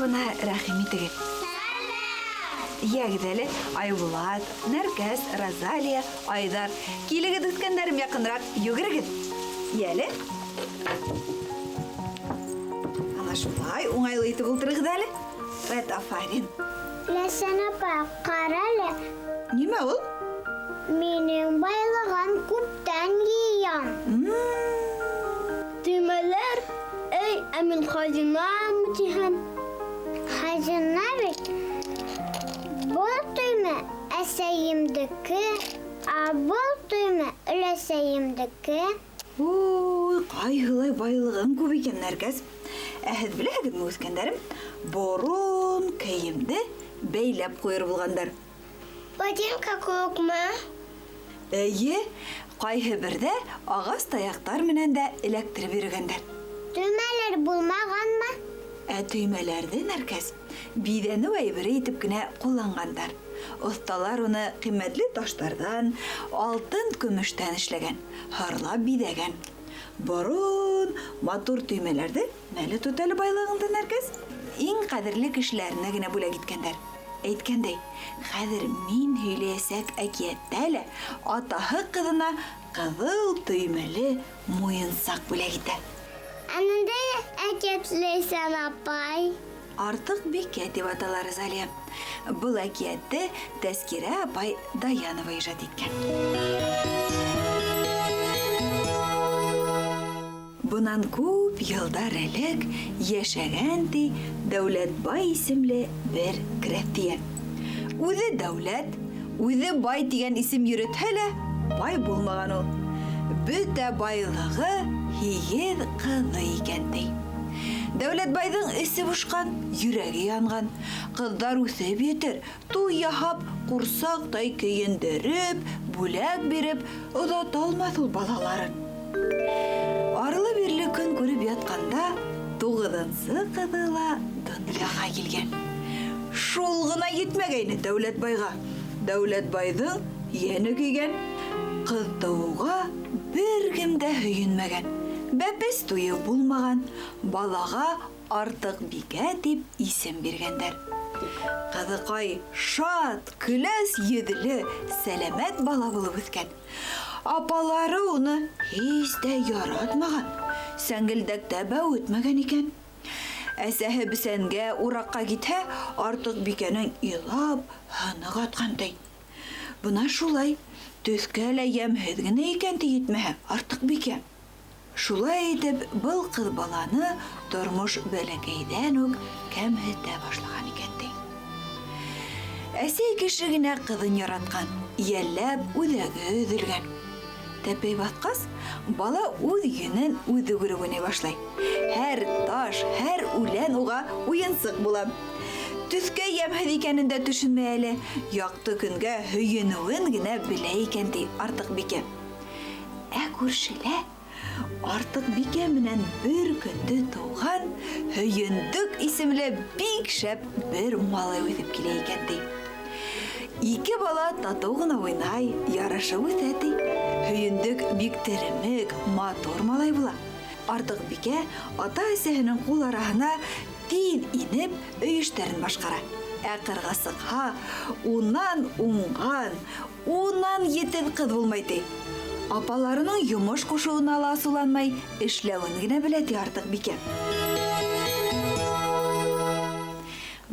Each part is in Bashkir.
бына рәхим итегеҙ. Йәгеҙ әле, Айбулат, Нәркәс, Розалия, Айҙар. Килегеҙ, үҫкәндәрем, яҡыныраҡ, йүгерегеҙ. Йәле. Ана шулай уңайлы итеп ултырығыҙ әле. Вәт, афарин. Ләсән апа, ҡара әле. Нимә ул? Минең байлығым күптән йыям. Төймәләр, эй, ә мин хазинамы тиһәм. Хазина бит. Был төймә әсәйемдеке, ә был төймә өләсәйемдеке. Уй, ҡайһылай байлығың күп икән, Нәркәс. Ә һеҙ беләһегеҙме, үҫкәндәрем, борон кейемде бәйләп ҡуйыр булғандар. Ботинка кеүекме? Эйе, ҡайһы берҙә ағас таяҡтар менән дә эләктереп йөрөгәндәр. Төймәләр булмағанмы? Ә төймәләрҙе, Нәркәс, биҙәнеү әйбере итеп кенә ҡулланғандар. Оҫталар уны ҡиммәтле таштарҙан, алтын, көмөштән эшләгән, һырлап биҙәгән. Борон матур төймәләрҙе, мәле тот әле байлығыңды, Нәркәс, иң ҡәҙерле кешеләренә генә бүләк иткәндәр. Әйткәндәй, хәҙер мин һөйләйәсәк әкиәттә лә атаһы ҡыҙына ҡыҙыл төймәле муйынсаҡ бүләк итә. Ә ниндәй әкиәт Ләйсән апай? Артыҡ бикә тип атала, Розалия. Был әкиәтте Тәскирә апай Даянова ижад иткән. Бынан күп йылдар элек йәшәгән ти Дәүләтбай исемле бер крәҫтиән. Үҙе дәүләт, үҙе бай тигән исем йөрөтһә лә, бай булмаған ул. Бөтә байлығы һигеҙ ҡыҙы икән ти. Дәүләтбайҙың эсе бошҡан, йөрәге янған. Ҡыҙҙар үҫеп етер, туй яһап, ҡурсаҡтай кейендереп, бүләк биреп, оҙата алмаҫ ул балаларын. Арлы-бирле көн күреп ятҡанда, туғыҙынсы ҡыҙы ла донъяға килгән. Шул ғына етмәгәйне Дәүләтбайға. Дәүләтбайҙың йәне көйгән. Ҡыҙ тыуыуға бер кем дә һөйөнмәгән. Бәпес туйы булмаған, балаға Артыҡ бикә тип исем биргәндәр. Ҡыҙыҡай шат, көләс йөҙлө, сәләмәт бала булып үҫкән. Апалары уны һис тә яратмаған, сәңгелдәктә бәүетмәгән икән. Әсәһе бесәнгә, ураҡҡа китһә, Артыҡ бикәнең илап, һыны ҡатҡан, ти. Бына шулай, төҫкә лә йәмһеҙ генә икән, ти, етмәһә, Артыҡ бикә. Шулай итеп, был ҡыҙ баланы тормош бәләкәйҙән үк кәмһетә башлаған икән, ти. Әсәй кеше генә ҡыҙын яратҡан, йәлләп үҙәге өҙөлгән. Тәпәй баҫҡас, бала үҙ йөнөн үҙе күреп уйнай башлай. Һәр таш, һәр үлән уға уйынсыҡ була. Төҫкә йәмһеҙ икәнен дә төшөнмәй әле, яҡты көнгә һөйөнөүен генә белә икән, ти Артыҡбикә. Ә күршелә Артыҡ бикә менән бер көндө тыуған Һөйөндөк исемле бик шәп бер малай үҫеп килә икән, ти. Ике бала татыу ғына уйнай, ярашып үҫә, ти. Һөйөндөк бик теремек, матур малай була. Артыҡ бикә ата-әсәһенең ҡул араһына тиҙ инеп, өй эштәрен башҡара. Ә ҡырға сыҡһа, унан уңған, Унан етеҙ ҡыҙ булмай, ти. Апаларының йомош ҡушыуына ла асыуланмай, эшләүен генә белә, ти Артыҡ бикә.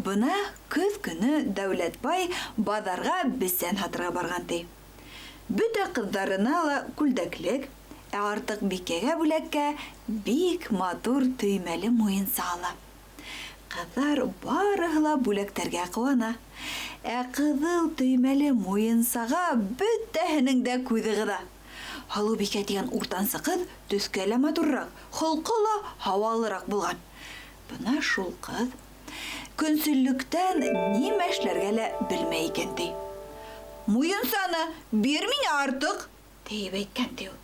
Бына көҙ көнө Дәүләтбай баҙарға бесән һатырға барған, ти. Бөтә ҡыҙҙарына ла күлдәклек, ә Артыҡ бикәгә бүләккә бик матур төймәле муенса ала. Ҡыҙҙар барыһы ла бүләктәргә ҡыуана. Ә ҡыҙыл төймәле муйынсаға бөтәһенең дә күҙе ҡыҙа. Һылыубикә тигән уртансы ҡыҙ төҫкә лә матурыраҡ, холҡо ла һауалыраҡ булған. Бына шул ҡыҙ көнсөллөктән нимә эшләргә лә белмәй икән, ти. Муйынсаны бир миңә артыҡ, тиеп әйткән, ти ул.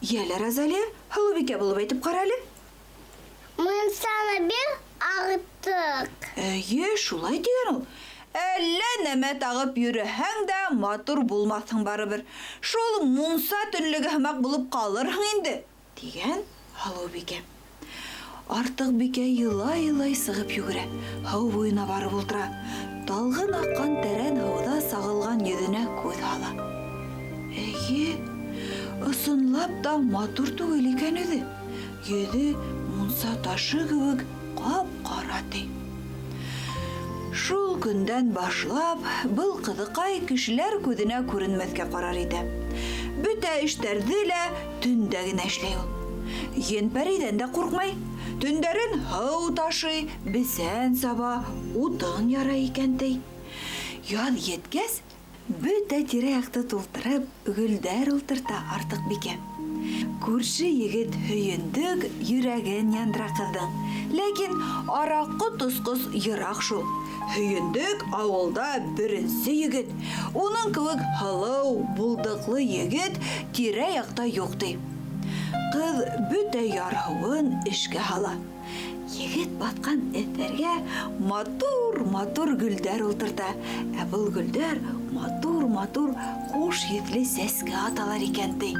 Йәле, Розалия, Һылыубикә булып әйтеп ҡара әле. Муйынсаны бир артыҡ. Эйе, шулай тигән ул. Әллә нәмә тағып йөрөһәң дә матур булмаҫһың барыбер. Шул мунса төнлөгө һымаҡ булып ҡалырһың инде, тигән Һылыубикә. Артыҡбикә илай-илай сығып йүгерә, һыу буйына барып ултыра. Талғын аҡҡан тәрән һыуҙа сағылған йөҙөнә күҙ һала. Эйе, ысынлап та матур түгел икән үҙе. Йөҙө мунса ташы кеүек ҡап-ҡара, ти. Шул көндән башлап был ҡыҙыҡай кешеләр күҙенә күренмәҫкә ҡарар итә. Бөтә эштәрҙе лә төндә генә эшләй ул. Ен-пәрейҙән дә ҡурҡмай. Төндәрен һыу ташый, бесән саба, утын яра икән, ти. Яҙ еткәс, бөтә тирә-яҡты тултырып, гөлдәр ултырта Артыҡбикә. Күрше егет Һөйөндөк йөрәген яндыра ҡыҙҙың. Ләкин ара ҡот осҡос йыраҡ шул. Һөйөндөк ауылда беренсе егет. Уның кеүек һылыу, булдыҡлы егет тирә-яҡта юҡ, ти. Ҡыҙ бөтә ярһыуын эшкә һала. Егет баҫҡан эҙҙәргә матур-матур гөлдәр ултырта. Ә был гөлдәр матур-матур хуш еҫле сәскә аталар икән, ти.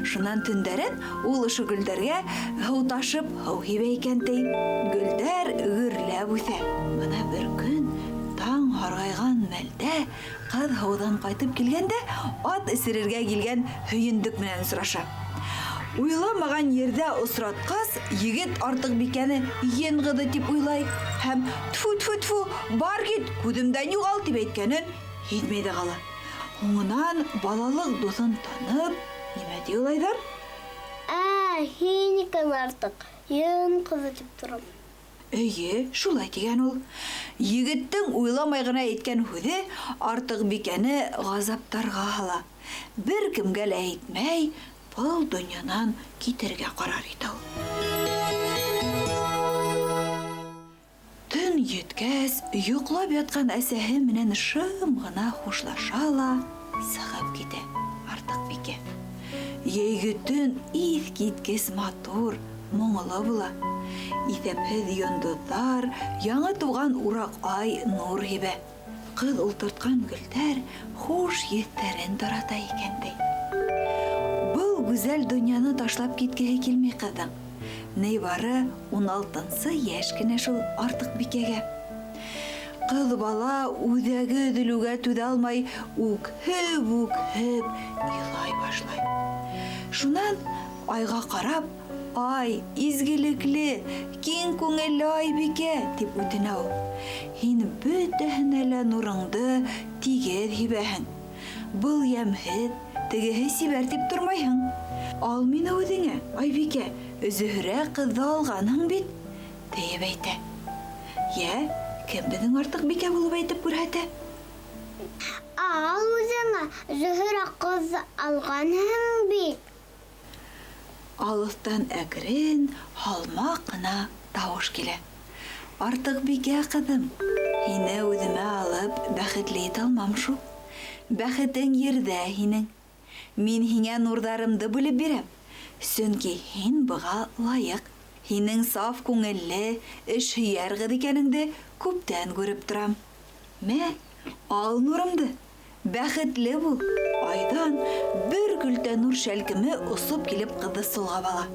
Шунан төндәрен ул ошо гөлдәргә һыу ташып һыу һибә икән, ти. Гөлдәр гөрләп үҫә. Бына бер көн таң һарғайған мәлдә ҡыҙ һыуҙан ҡайтып килгәндә ат эсерергә килгән Һөйөндөк менән осраша. Уйламаған ерҙә осратҡас, егет Артыҡбикәне ен ҡыҙы тип уйлай һәм тфү-тфү-тфү, бар кит, күҙемдән юғал тип әйткәнен һиҙмәй ҙә ҡала. Һуңынан балалыҡ дуҫын танып, нимә ти ул Айҙар? Ә, һин икән артыҡ, ен ҡыҙы тип торам. Эйе, шулай тигән ул. Егеттең уйламай ғына әйткән һүҙе Артыҡбикәне ғазаптарға һала. Бер кемгә лә әйтмәй, был донъянан китергә ҡарар итә ул. Төн еткәс, йоҡлап ятҡан әсәһе менән шым ғына хушлаша ла сығып китә Артыҡбикә. Йәйге төн иҫ киткес матур, моңло була. Иҫәпһеҙ йондоҙҙар, яңы тыуған ураҡ ай нур һибә. Ҡыҙ ултыртҡан гөлдәр хуш еҫтәрен тарата икән, ти. Был гүзәл донъяны ташлап киткеһе килмәй ҡыҙҙың. Ни бары 16-нсы йәш кенә шул Артыҡбикәгә. Ҡыҙ бала үҙәге өҙөлөүгә түҙә алмай, үкһеп-үкһеп илай башлай. Шунан айға ҡарап, Ай, изгелекле, киң күңелле Айбикә, тип үтенә ул. Һин бөтәһенә лә нурыңды тигеҙ һибәһең. Был йәмһеҙ, тегеһе сибәр тип тормайһың. Ал мине үҙеңә, Айбикә, Зөһрә ҡыҙҙы алғанһың бит, тиеп әйтә. Йә, кем беҙҙең Артыҡбикә булып әйтеп күрһәтә? Ал үҙеңә, Зөһрә ҡыҙҙы алғанһың бит. Алыҫтан әкрен, һалмаҡ ҡына тауыш килә. Артыҡбикә ҡыҙым, һине үҙемә алып бәхетле итә алмам шул. Бәхетең ерҙә һинең. Мин һиңә нурҙарымды бүлеп бирәм, сөнки һин быға лайыҡ. Һинең саф күңелле, эшһөйәр ҡыҙ икәнеңде күптән күреп торам. Мә, ал нурымды, бәхетле бул. Айҙан бер көлтә нур шәлкеме осоп килеп ҡыҙҙы солғап ала.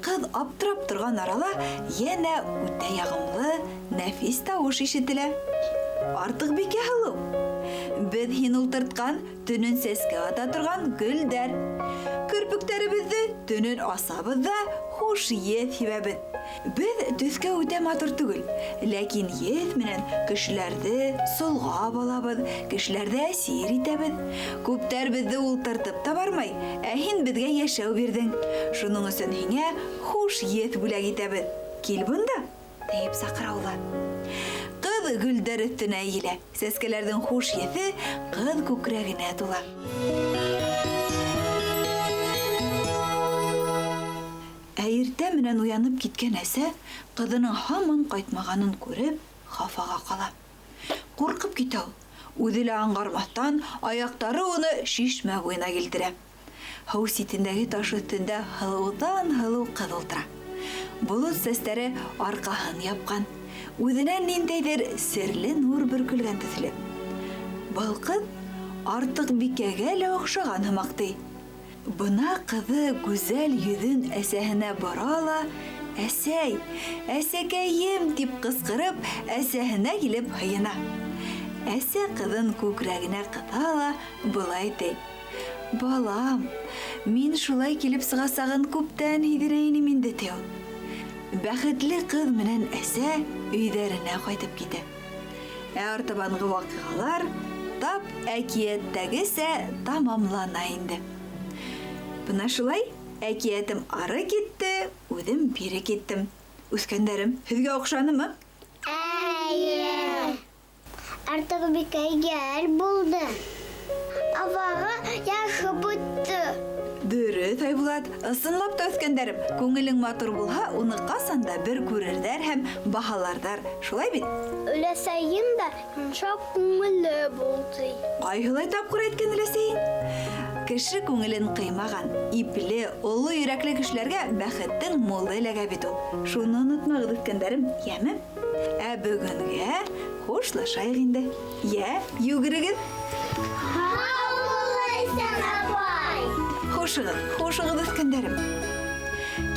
Ҡыҙ аптырап торған арала йәнә үтә яғымлы, нәфис тауыш ишетелә. Артыҡбикә һылыу, беҙ һин ултыртҡан төнөн сәскә ата торған гөлдәр. Көрпөктәребеҙҙе төнөн асабыҙ ҙа хуш еҫ һибәбеҙ. Беҙ төҫкә үтә матур түгел, ләкин еҫ менән кешеләрҙе солғап алабыҙ, кешеләрҙе әсир итәбеҙ. Күптәр беҙҙе ултыртып та бармай, ә һин беҙгә йәшәү бирҙең. Шуның өсөн һиңә хуш еҫ бүләк итәбеҙ. Кил бында, тиеп саҡыра улар. Ҡыҙ гөлдәр өҫтөнә эйелә. Сәскәләрҙең хуш еҫе ҡыҙ күкрәгенә тула. Ә иртә менән уянып киткән әсә ҡыҙының һаман ҡайтмағанын күреп, хафаға ҡала. Ҡурҡып китә ул. Үҙе лә аңғармаҫтан аяҡтары уны шишмә буйына килтерә. Һыу ситендәге таш өҫтөндә һылыуҙан һылыу ҡыҙ ултыра. Болот сәстәре арҡаһын япҡан. Үҙенән ниндәйҙер серле нур бөркөлгән төҫлө. Был ҡыҙ Артыҡбикәгә лә оҡшаған һымаҡ, ти. Бына ҡыҙы гүзәл йөҙөн әсәһенә бора ла, Әсәй, әсәкәйем тип ҡысҡырып, әсәһенә килеп һыйына. Әсә ҡыҙын күкрәгенә ҡыҫа ла былай ти: Балам, мин шулай килеп сығасағын күптән һиҙҙерә инем инде, ти ул. Бәхетле ҡыҙ менән әсә өйҙәренә ҡайтып китә. Ә артабанғы ваҡиғалар тап әкиәттәгесә тамамлана инде. Бына шулай әкиәтем ары китте, үҙем бире киттем. Үҫкәндәрем, һеҙгә оҡшанымы? Эйе. Артыҡ бик йәл булды. Аҙағы яҡшы бөттө. Дөрөҫ, Айбулат. Ысынлап та, үҫкәндәрем, күңелең матур булһа, уны ҡасан да бер күрерҙәр һәм баһаларҙар. Шулай бит? Өләсәйем дә йомшаҡ күңелле булды. Ҡайһылай тапҡыр әйткән өләсәйең? Кеше күңелен ҡыймаған, ипле, оло йөрәкле кешеләргә бәхеттең мулы эләгә бит ул. Шуны онотмағыҙ, үҫкәндәрем, йәме? Ә бөгөнгә хушлашайыҡ инде. Йә, йүгерегеҙ. Һау бул, Ләйсән апай. Хушығыҙ, хушығыҙ, үҫкәндәрем.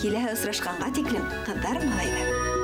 Киләһе осрашҡанға тиклем, ҡыҙҙар, малайҙар.